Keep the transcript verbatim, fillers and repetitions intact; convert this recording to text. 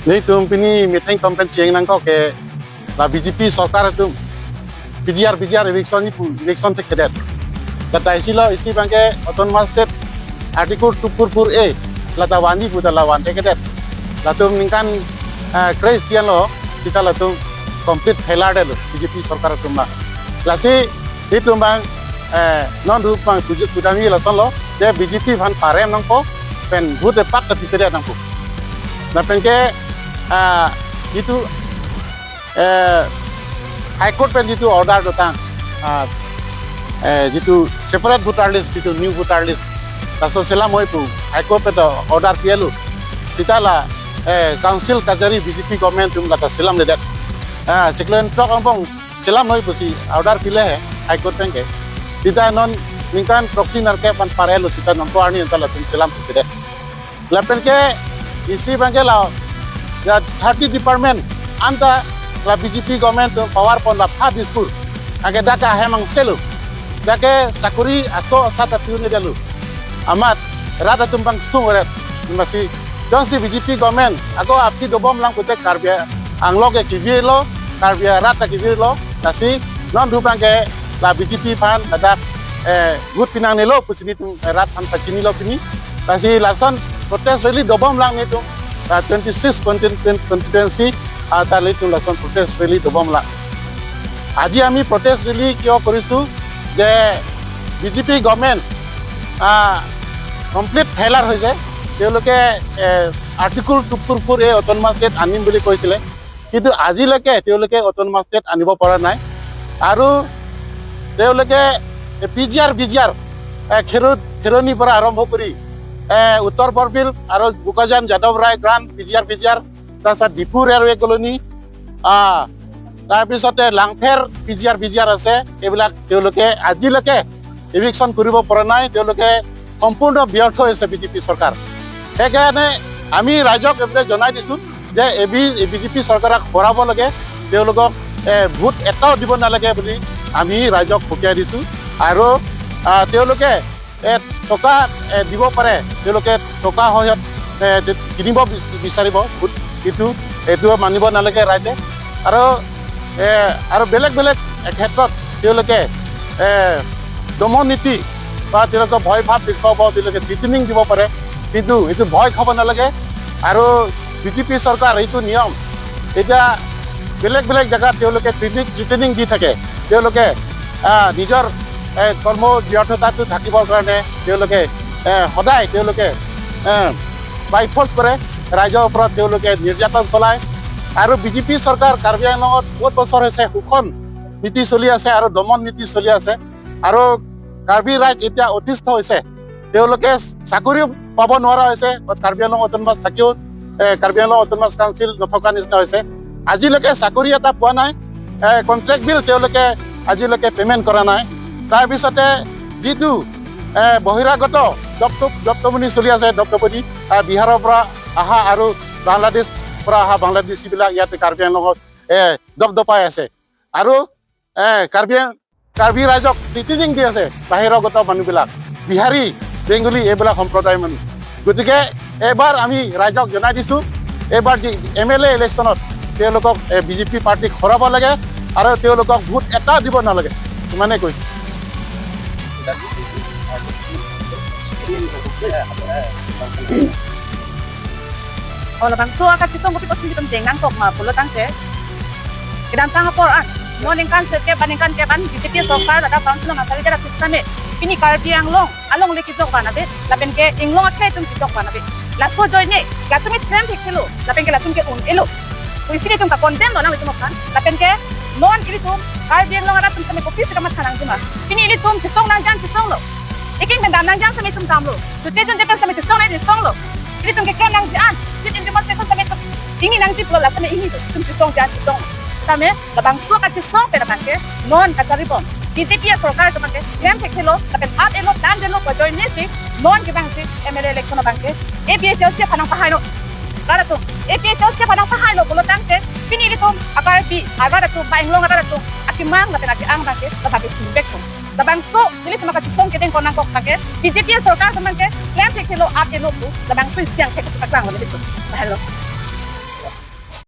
Nelitum pini methang tom pen cheng nangkok ke la B J P sorkar atum P G R, P G R eviction ni pu, eviction thekthedet. Kata isi lo, isi abangke Autonomous State Article two four four A lata vanji pu ta la van thekthedet. Latum ningkan, eh, kre-isi anlo, seta latum complete failure detlo B J P sorkar atum ma. Lasi itum abang, eh, non rup abang puji pudami lasonlo, je B J P aphan parem nangpo, pen vote epak ta pipedet nangpo. Lapen ke, ah, itum, eh, High Court pen jitu order dotang, ah, eh, jitu separate voter list, jitu new voter list, laso selam noi pu High Court pen ta order pialo. Seta la, eh, council kachari B J P government atum lata selamledet. Ah, chiklo throk angbong selam noi pusi order pile he High Court pen ke. Seta non ningkan throksi nerkep an parelo, seta non ko arni anta latum selam pipedet. Lapen ke isi abangke la, ya thirty department anta la B J P government atum power pon la pha Dispur. Ake dak ahem angselo. Dak ke sakori aso asa ta piu ne detlo. Amat rat atum abang sung ret. Masi jongsi B J P government ako aphi dobom lang pute Karbi Anglong ke kevirlo, Karbi arat ta kevirlo. Lasi non rup abangke la B J P aphan ladak, eh, vote pinangnelo pusi nelitum, eh, rat aphan pachinilo pini. Lasi lason protest rally dobom lang nelitum, ah, twenty-six contin-, constituency, ah, ta nelitum lason protest rally dobom lang. আজি আমি protest rally কিয় কৰিছো যে B J P government, আহ, complete failure হৈছে। তেওঁলোকে, এ, article two four four এ autonomous state আনিম বুলি কৈছিলে, কিন্তু আজিলৈকে তেওঁলোকে অট'নমাছ ষ্টেট আনিব পৰা নাই। আৰু তেওঁলোকে পি জি আৰ, বি জি আৰ, এ, খেৰ-, খেৰণিৰ পৰা আৰম্ভ কৰি, এ, উত্তৰ বৰবিল আৰু বোকাজান যাদৱ ৰায় গ্ৰাণ্ট পি জি আৰ, বি জি আৰ, তাৰপিছত ডিফু ৰেলৱে কলনী, আহ, তাৰপিছতে লাংফেৰ পি জি আৰ, বি জি আৰ আছে, এইবিলাক তেওঁলোকে আজিলৈকে ইভিকশ্যন কৰিব পৰা নাই। তেওঁলোকে সম্পূৰ্ণ ব্যৰ্থ হৈছে বি জে পি চৰকাৰ। সেইকাৰণে আমি ৰাইজক এইটোৱে জনাই দিছো যে A B, B J P চৰকাৰক হৰাব লাগে, তেওঁলোকক, এ, ভোট এটাও দিব নালাগে বুলি আমি ৰাইজক সকীয়াই দিছো। আৰু, আহ, তেওঁলোকে, এ, টকা, এ, দিব পাৰে, তেওঁলোকে টকা সহায়ত, এ, দি-, কিনিব বিচ-, বিচাৰিব ভোট, কিন্তু এইটো মানিব নালাগে ৰাইজে। আৰু, এ, আৰু বেলেগ বেলেগ ক্ষেত্ৰত তেওঁলোকে, এ, দমন নীতি বা তেওঁলোকে ভয় ভাৱ দেখুৱাব, তেওঁলোকে থ্ৰেটেনিং দিব পাৰে, কিন্তু এইটো ভয় খাব নালাগে। আৰু বি জে পি চৰকাৰ এইটো নিয়ম, এতিয়া বেলেগ বেলেগ জেগাত তেওঁলোকে থ্ৰেটেনিং, থ্ৰেটেনিং দি থাকে। তেওঁলোকে, আহ, নিজৰ, এ, কৰ্ম ব্যৰ্থতাটো ঢাকিবৰ কাৰণে তেওঁলোকে, এ, সদায় তেওঁলোকে, এ, বাই ফৰ্চ কৰে, ৰাইজৰ ওপৰত তেওঁলোকে নিৰ্যাতন চলায়। আৰু বি জে পি চৰকাৰ কাৰ্বি আংলঙত বহুত বছৰ হৈছে শোষণ নীতি চলি আছে আৰু দমন নীতি চলি আছে। আৰু কাৰ্বি ৰাইজ এতিয়া অতিষ্ঠ হৈছে। তেওঁলোকে চাকৰিও পাব নোৱাৰা হৈছে। কাৰ্বি আংলং অট'নমাছ থাকিও, এ, কাৰ্বি আংলং অট'নমাছ কাউন্সিল নথকা নিচিনা হৈছে। আজিলৈকে চাকৰি এটা পোৱা নাই। এ, কণ্ট্ৰেক্ট বিল তেওঁলোকে আজিলৈকে পে'মেণ্ট কৰা নাই। তাৰপিছতে যিটো, এ, বহিৰাগত দপদপ-, দপদপনি চলি আছে, দপদপনি, আ, বিহাৰৰ পৰা অহা আৰু বাংলাদেশ পৰা অহা বাংলাদেশীবিলাক ইয়াতে কাৰ্বি আংলঙত, এ, দপদপাই আছে। আৰু, এ, কাৰ্বি আং-, কাৰ্বি ৰাইজক থ্ৰেটেনিং দি আছে বাহিৰাগত মানুহবিলাক, বিহাৰী, বেংগলী, এইবিলাক সম্প্ৰদায়ৰ মানুহ। গতিকে এইবাৰ আমি ৰাইজক জনাই দিছো, এইবাৰ যি এম এল এ ইলেকশ্যনত তেওঁলোকক, এ, বি জে পি পাৰ্টিক হৰাব লাগে আৰু তেওঁলোকক ভোট এটা দিব নালাগে, ইমানেই কৈছো। O, labangso akachesong kopi pusi itum deng nangkok ma pulo tangte, kedamtang apor an, mo ningkan sirkep ba ningkan kep an B J P sorkar ladak council nangkali kera sistem e, pini Karbi Anglong alongle kejok vanave, lapen ke inglong akhei atum kejok vanave. Laso ajoine latum klem thekthe lo, lapen ke latum ke un-elo. Pusi itum ka-condemn lo alanglitum aphan, lapen ke non ilitum Karbi Anglong arat atum seme kopisi kamatha nangji ma. Pini ilitum chesong nangji an chesonglo. Eking pen dam nangji an seme itum damlo. Duje junje pen seme chesong nangji chesonglo. Ilitum keklem nangji an sit-in demonstration seme itum ingni nangji pulo, la seme ingni do, itum chesongji an chesonglo. Sitame labangso akachesong pen abangke non kacharibom B J P asorkar atum abangke klem thekthe lo, lapen ap-elo, dam-detlo pu ajoine si non kevangji M L A election abangke A P H L C aphan nangpahailo. Rat atum, A P H L C aphan nangpahailo pulo tangte, pini ilitum a-Karbi arat atum, ba inglong arat atum akemang lapen ake-ang abangke labangke chungbek tum. Labangso nelitum akachesong kedeng ko nangkok abangke, B J P asorkar atum abangke klem thekthe lo, ap-elo pu, labangso isi angthek paklang lo nelitum. Pahailo.